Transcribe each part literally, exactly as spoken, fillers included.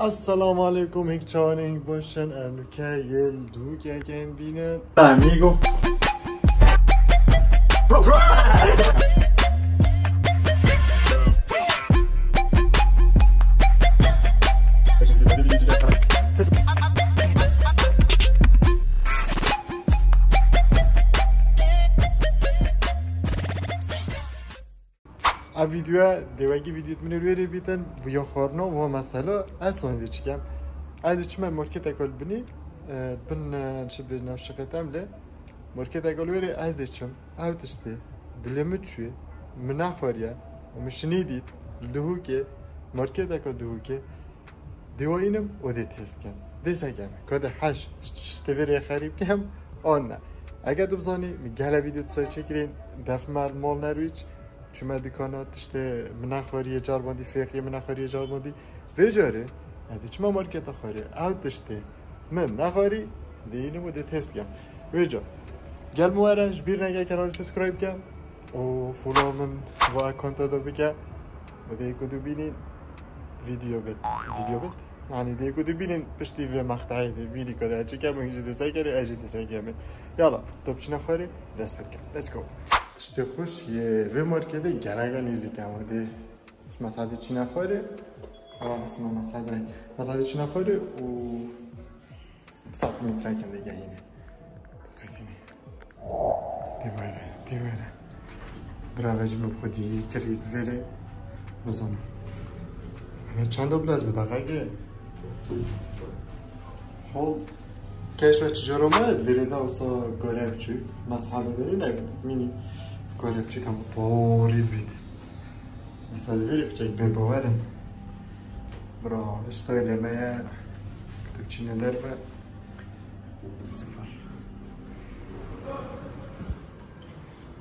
Esselamu aleykum, hêk çawan, hêk baş in, em nûke yê li Duhokê heke yên bînin. Amigo. Ev videoya dê wekî videoyê min ê wêrê bîtin, bi ya xwarina û mesela ez sonê dê çikem. Ez dê çime marketeka li binî, e, bin, e, çi bi navşiqê tem lê. Marketeka li wêrê ez dê çim. Ew tiştê dilê min çûyê. Min nexwariye. Û min şinî dît. Li Duhokê. Marketeka Duhokê. Dê wayînim û dê test kem. Dê se kem. Ka dê heş, şt-, ştê vê rê xerîb kem. An ne. Eger tu bizanî, min gele vîdeo tu çêkirîn, def me mal nerwîç. Çime dikana tiştê min nexwariye carbandî, fêqiyê min nexwariye carbandî. Vê carê, ez dê çima marketa xwariye. Ew tiştê min nexwarî, dê yînim û dê test kem. Vê ca. Gel min were, ji bîr neke kanalê subscribe kem. Û follow min va konta da bike. Û dê ku tu bînî video bit. Video bit. Yani dê ku tu bînî piştî vê maqtayê de bînî ku de çi kem, jî dê se kerê, ez jî dê se kemê. Yala, top çine xwarê, dest pê kem. Let's go. Tiştê xweş yê vê marketê geleka nêzîk e, ama dê mesadê çine xwarê. Ama mesela mesadê, mesadê çine xwarê û sed metre kem de gehîne. Dê were, dê were. Bira vecî min xwedî kirî vêrê. Nizanim. Ve çanda bila ez bi deqekê. Hol keşfe çi coro me, vêrê de olsa gore biçû. Mesela vêrê ne, mini gore biçû tam torî bît. Mesela vêrê biçek bê bawerin. Bira, işte öyle me ya. Tu çine derve. Sıfır.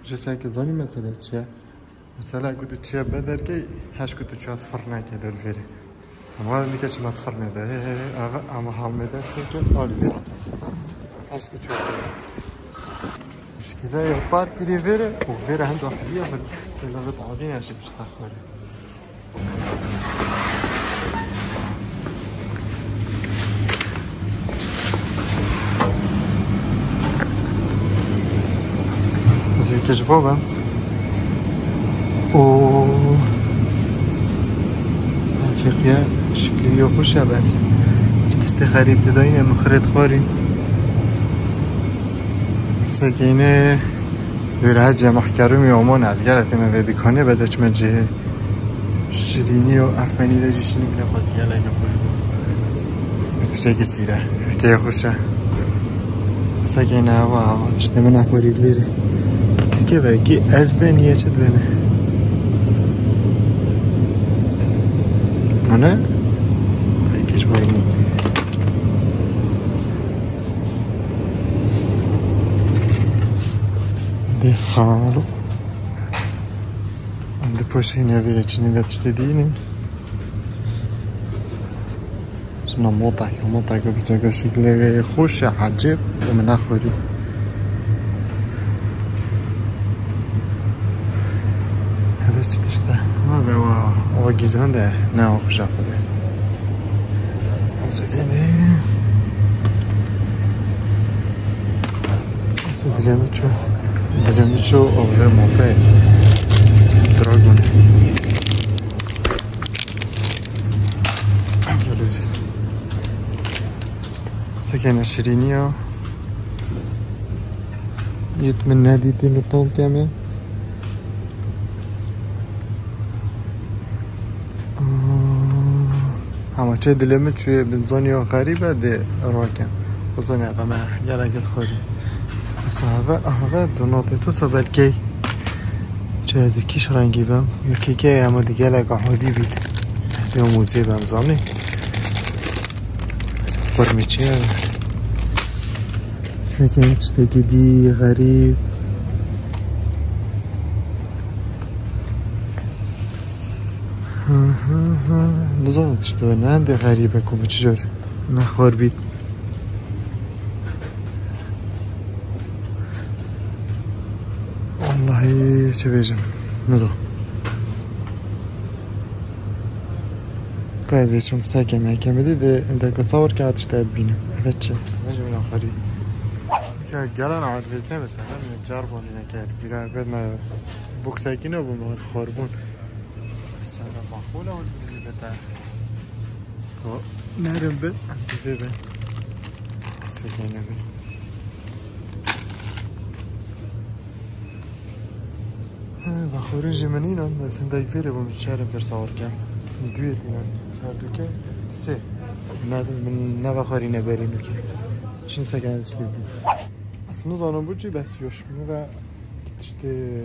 Ji seke zanî mesele çi ye? Mesela ku tu çiye be derkey, heş ku tu çiye firne ke der veri. Ama dike çima firne de, he, he, he, ava, ama halme dest pê ket, alî veri. Heş ku çiye be. Muşkile ya park kiri veri, o veri hem dahiliye, hem böyle adine şey bir şey. Ez ê ji bo bim. Û Efrîqiya şiklî yo xweş e, bes ji tiştê xerîb didayîne min xirê dixwarî. Sekîne wêre hece mehkerûmî omon ez gere tême vê dikanê, be de çime cihê. Şirînî û efmenî re jî şinî bile xwedî gelek xweş bû. Ez piçekî sîre. Heke xweş e. Sekê ne hava hava. Tiştê min nexwerî lêrê. Sike belkî ez be niye çi dibêne. Mane? Belkî ji bo nî. Dê xalo. Em di poşê nevêre çinî de piştê dînin. Şuna motak, motak biçaka şekilê wê xweş e, ecêb, û min nexwerî. Heve çi tişt e? Ma ve wa, wa gîzan de, ne wa xweş e xwedê. Çekene. Dilê min çû. Dilê min çû, o vê motayê. Dragon. Sekene şirîniya. Yut min nedîtî li ton keme. Hema çê dilê min çûye bin zaniya xerîbe dê rakin. Bizaniya qe me gelek dixwarî. Esa heve, heve donatê tu se belkê çi ez kîş rengî bim. Yekê ke hema di gelek ahadî bît. Ez ê mûzê bim zanî. Xurmî çi ye? Çekên tiştekî dî xerîb. Nizanim tişt be, ne hindê xerîb e ku bi çi cor nexwar bît. Wallahî çi bêjim, nizanim. Kardeşim, sakin, mehkemede de, de tasavvur kağıt işte et bînim. Evet, çi? Mecbur xarî. Ya gelen adrete mesela, ne car boli ne kağıt. Bir ay ben bu sakin o bu, bu horbun. Mesela makbul o bir beta. Ko nerim be, bir be. Sakin be. He, vexwîrê jî min înan, ez hindek fêrê bûm, ji çerê pir sawir kem. Duyê tînan, her du ke, sê. Ne, min ne vexwîrî ne berî nûke. Çin seke ez tiştê dî. Ez nizanim bu çi, bes yoş min ve tiştê,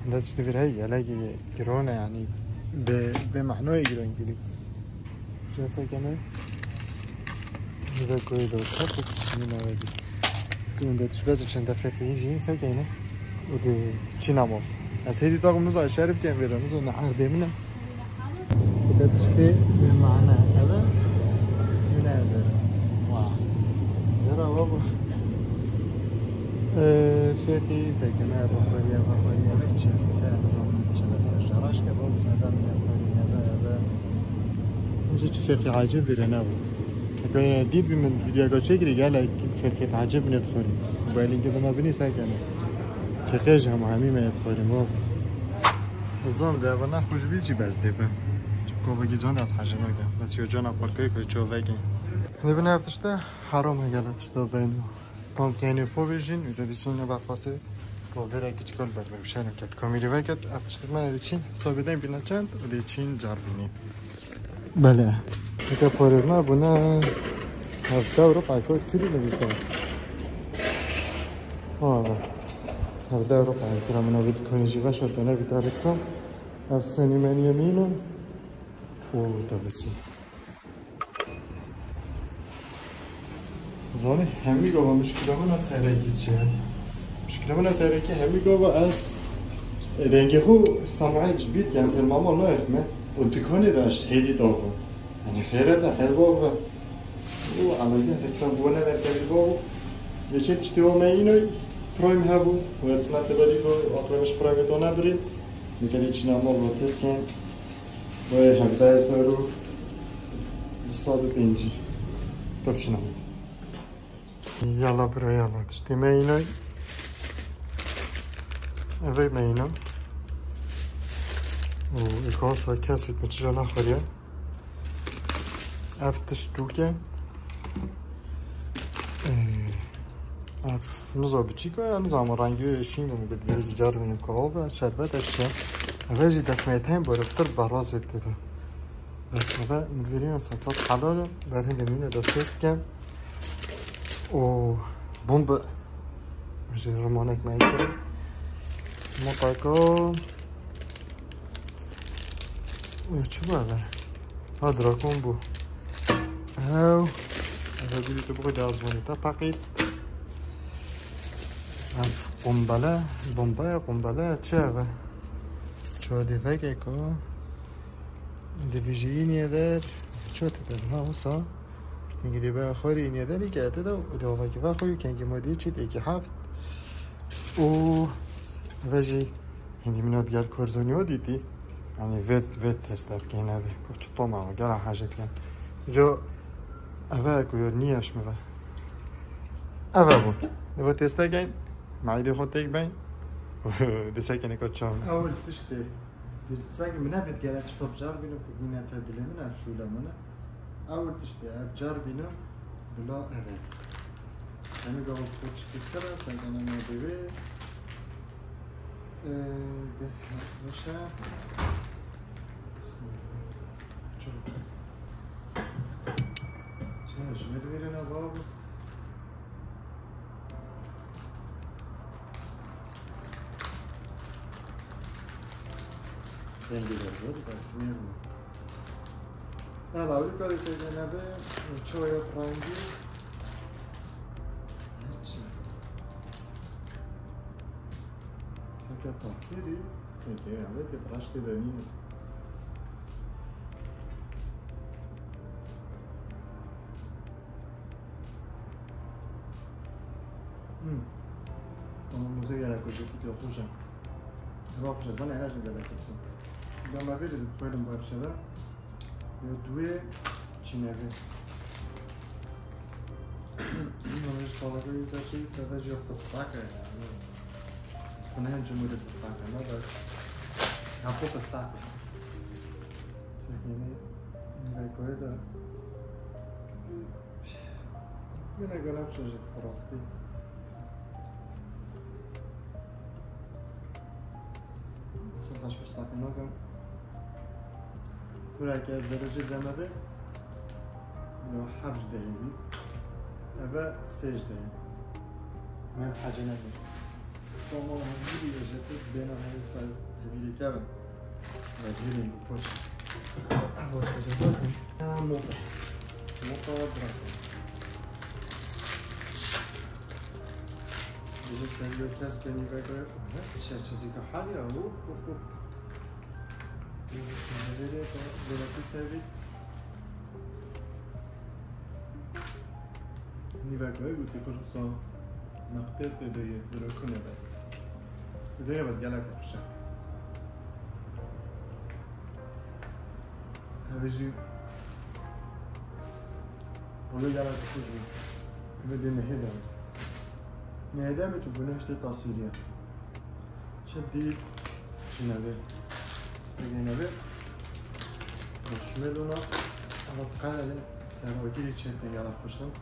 hinde tiştê vir hey, gelekî giron e, yanî bê, bê mehnoyê giron girî. Jese keme. Ji ve koyê de kesek kişinin eve bir. Tu unda tişbez çende feqî jî sekeyne. O de çinamo. Ez hêdî taxim niza şerif kem vêre, niza ne erdê min e. Sebe tiştê bi mane eve. Bismillah ezer. Wah. Zera wa bu. Ee, feqî sekeme, eva xweriye, eva xweriye, eve çi? Te nizamin çi, bes beşaraş ke, bu eve min eve xweriye, eve, eve. Ji çi feqî acil vire ne bu? Eke dît bi min videoya çekirî, gelek feqî acil bine dixwîn. Bu elînkê dima binî sekene. Feqî ji hema hemî me dixwîn, bu. Zor de, bu ne xweş bî çi bes dê be. Kovakî zon de ez hejim nake. Bes yo cana parkayı koy çovekê. Ne bin ev tişte haram gelek tişte beyno. Tam keyne povêjin, uca diçin ne berxwase. Povêra kiçik ol ber bir şerim ket. Komiri veket, ev tiştik mene diçin. Sobeden bine çend, o diçin carbini. Bele. Nika porezma buna hevda euro paykot kiri ne bisa. Valla. Hevda euro paykot kira mına bir konji vaş ortana bir tarikram. Ev seni men yeminim. O da biçin. Zanî hemî gava mişkila min a serekî çi ye? Mişkila min a serekî hemî gava ez, e, dengê xwe semaet ji bîr dikem, têr mama nayêxme û dikanê de ez hêdî davim. Yanî xêret e, her bava. Û emeliyê tekrar bûne derkevî bavo. Lê çi tiştê o me înoy, Prime hebû. Û ez ne teberî ku aqrebe ji Prime to nebirî. Mikerê çîna mal ve test ken. Vay hevdeh euro du sed û pêncî. Top şina. Yalla bro yalla. Tiştê me înoy. Evey me îno. Û êkosa kesek mi çija naxweriye. Ev tişt tûke. Ee, ev niza biçîk e, niza ama rengî şîn bû, bi dêrê zî car bînim ku av e, şerbet e, şe. Eve jî defmeyeteyên boriftir beraz vê tê de. Bes eve min vêrîna sensat helal e, ber hindê mîne de test kem. Û bombe. Ji rimanek me kirin. Mutaka. Çi bû eve? Ha, drakon bû. Ew. Eve gulî tu bixwe de azmanî te peqît. Ev qumbele, bombeya qumbele çi eve? Çodê veke ku. Divî ji îniyê der. Ço te der? Ha, wisa. Piştî gidê be xwarî îniyê der, î ke te de, û de ovakî ve xwe, kengî modî çît êkî heft. Û ve jî Hindî min ot gel korzonî o dîtî. Yanî vê, vê teste bikeyne vê. Ku çi toma ve, gela hacet ken. Jo eve ku yo niye şmi ve. Eve bûn. Eve teste keyn. Maîdê xwe têk beyn. Dise kene ku çav. Ewil tiştê. Sanki min ev gelek ji top car bînim, ku bîne ser dilê min, ev şûle min e. Ewil tiştê, ev car bînim, bila ev e. Hemî gava xwe tiştê kir e, sen gana me divê. Ee, de, başa. Bismillah. Çabuk. Sen ji me divê ne bab? Dengê de zor, bak, ne bu? Ela, wî karê seyde nebe, çoya rengî. Hiç. Seke tasîrî, seke ya, belki tıraş tê de nîne. Hmm. Ama müze gerek olacak, bir yok hocam. Yok hocam, sana enerji gerek olsun. Ben ben böyle bir koydum bu hepsine. Yo duê çînevê. Navê salata yê te çi, te de jî fistaq e. Xune hem cumhurê fistaq e, ne bes. Hemxwe fistaq e. Sekînê, nîvekoyê de. Yine gelek şaş e, rastî. Nasıl taş fırsatı nakim? Buraya gel, derece demedi. Yo, hevc değil. Eve sej değil. Ben hacına bir. Tamam, hevci bir ücreti, beni hevci bir kevin. Ve gelin bu poç. Ev hoş olacak, bakın. Ha, motor. Motor bırakın. Bizim seviyor kes beni böyle. Şey, çizgi hal ya, hop, hop, hop. Böyle de, böyle bir sevi. Nîvek wê gotî Kurdistan neqtê tê de ye, dirokine bes. Tê de ye bes gelek xweş e. Ev jî, ew jî gelek xweş bû. Ev dê nehê de. Nehê de mi çi bûne işte tasviriye. Çi dî çi nebe. Segê nebe. Şime dona. Ama tkaya le. Serwekî çê tengara xweştin.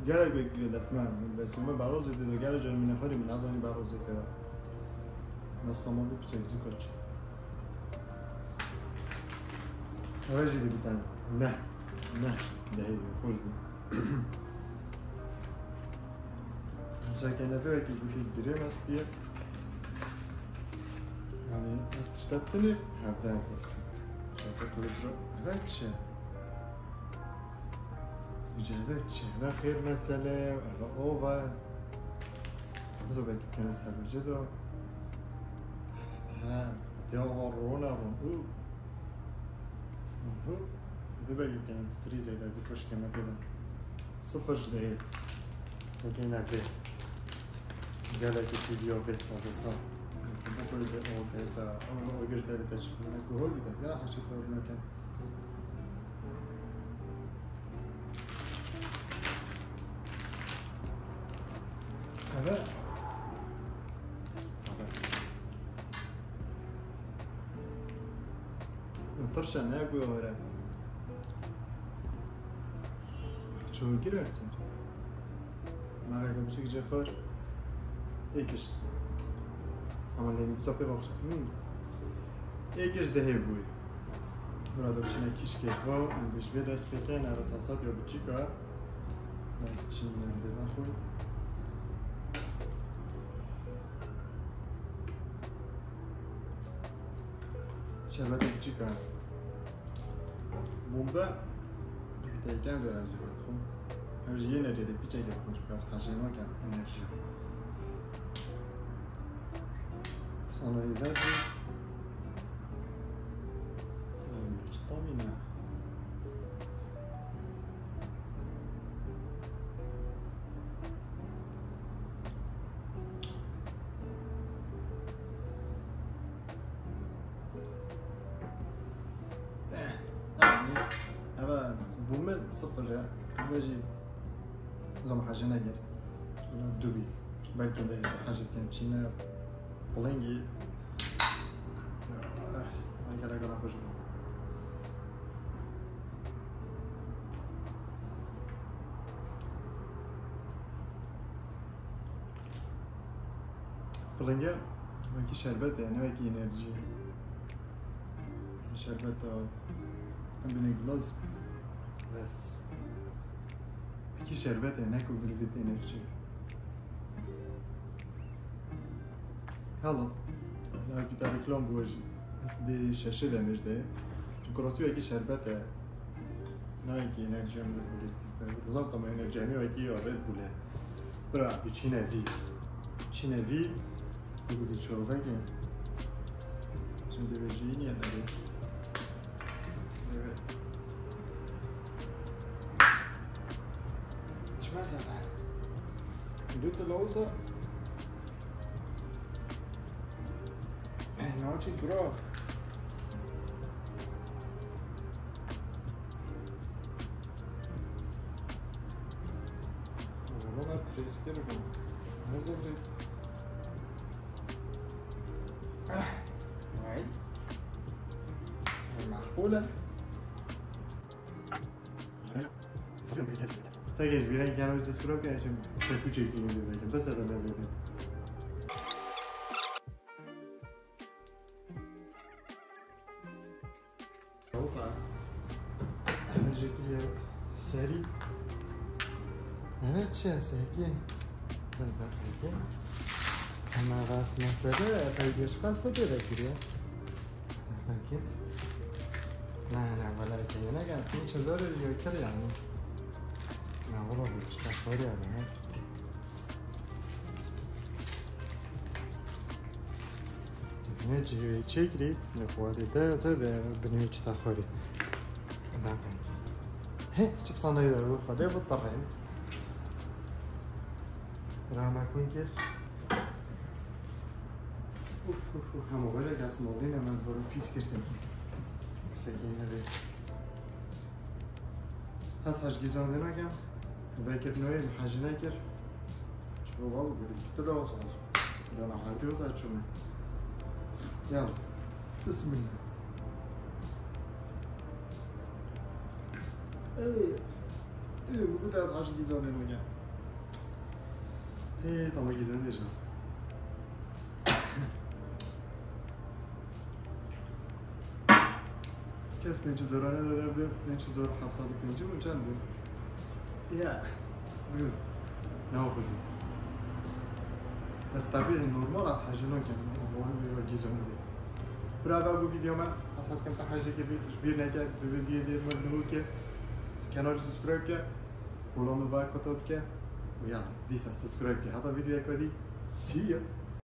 Gelek bekliyor defme. Besime barozê tê de. Gelek canım ne xwedî min azani barozê tê de. Nasıl ama bu piçek zikoç. Ev jî dibîtin. Ne. Ne. Dehê xweş bû. Mesela kenefeyekî gotî dirê mestiye. Yani ev tişte tinê hevde ez. Şaka kulütro. Ev çi? Cebe çi? Ev xêr mesele. Ev ova. Bizo belki kene sebirce de. Ha, ya rona ron. Hı hı. Bir de belki yani freeze eder, bir hoş keme dedim. Sıfır ji dehê. Sekê nebe. Gelekî tî diyo vê sade sade. Bu böyle o teyta, o, o göz devlete çıkmana kuhol bir de. Ya haşi koordinate. Evet. Sade. Tirşe ne ku were. Çoğu girersin. Navê biçik jê xweş. Êkiş. Ama lê wisa pê bakış. Hmm. Êkiş dehê bûyî. Burada çine kîşkê xwe, em dê ji vê dest pê kên, ev esasat ya biçîk e. Ez çînî em dê vexwin. Şerbetê biçîk e. Bombe. Teyken vê ez jî vexwim. Ew jî yê necedê piçekê xweş, biraz hejê nakin enerjiya. Sana îver jî. Tamam, çi tamî ne? Yanî, eve bû min sifir e. Eve jî zam hejê negir. Dubî. Belkî de hejê ken çîne pulingî. Gelek gelek xweş bû. Pilinge wekî şerbet e, ne wekî enerjî. Şerbeta binê gilaz bes. Wekî şerbet e, ne ku mirov bêt enerjî. Hela. Hela pîta reklam bû jî. Ez dê şeşê demê jî de. Çunku rastî wekî şerbet e. Ne wekî enerjiya mirov bigirtî. Dizan tam enerjiya hemî wekî ya Red Bull e. Bira, bi çînevî. Çînevî. Ku bi çorvekê. Çim dê vejî niye derê. Evet. Çime zere. Dû tu lawza. Naçî bro. Valla pres kir bû. Ne zor. Ah. Vay. Makbule. Te geç bir renk yanı bize sıra gelsin. Te küçük yine bir renk. Bes adam ne dedi? Olsa. Teşekkür ederim. Seri. Evet, şey, sevgi. Biraz daha sevgi. Ama bak, mesela, belki şu kasta da giriyor. Belki. Ne, ne, valla, yine gel. Hiç zor yok, yani. Ne olur, hiç kasta da yani. Ne cihê çêkirî, ne xwedê te, te de binê çi te xwerî. He, çi psana ye, Xwedê bit pirrê. Rahme kun kir. Uf, uf, uf, hema böyle dest molîne, me böyle pîs kir sekî. Sekî ne be. Has haj gizan de nakem. Vekir noyê haj nekir. Çibo babu, böyle gitti de olsun. Dana harbi olsa açımı. Ya, bismillah. Ey, ey, bu da az haj gizan de nakem. Ey, tamam gizan de. Kes pênc hezar ne de devre, pênc hezar heft sed û pêncî mi çend bû? Ya. Buyur. Ne okudun? Ez tabii normal at hacı nakem. Vuan bir gizem de. Bravo bu video me. Esas kem ta hacı gibi bir neke, bir video değil mi? Bu ki. Kanalı subscribe ke. Follow me ve kotot ke. Ya, disa subscribe ke. Hatta video ekvedi. See ya.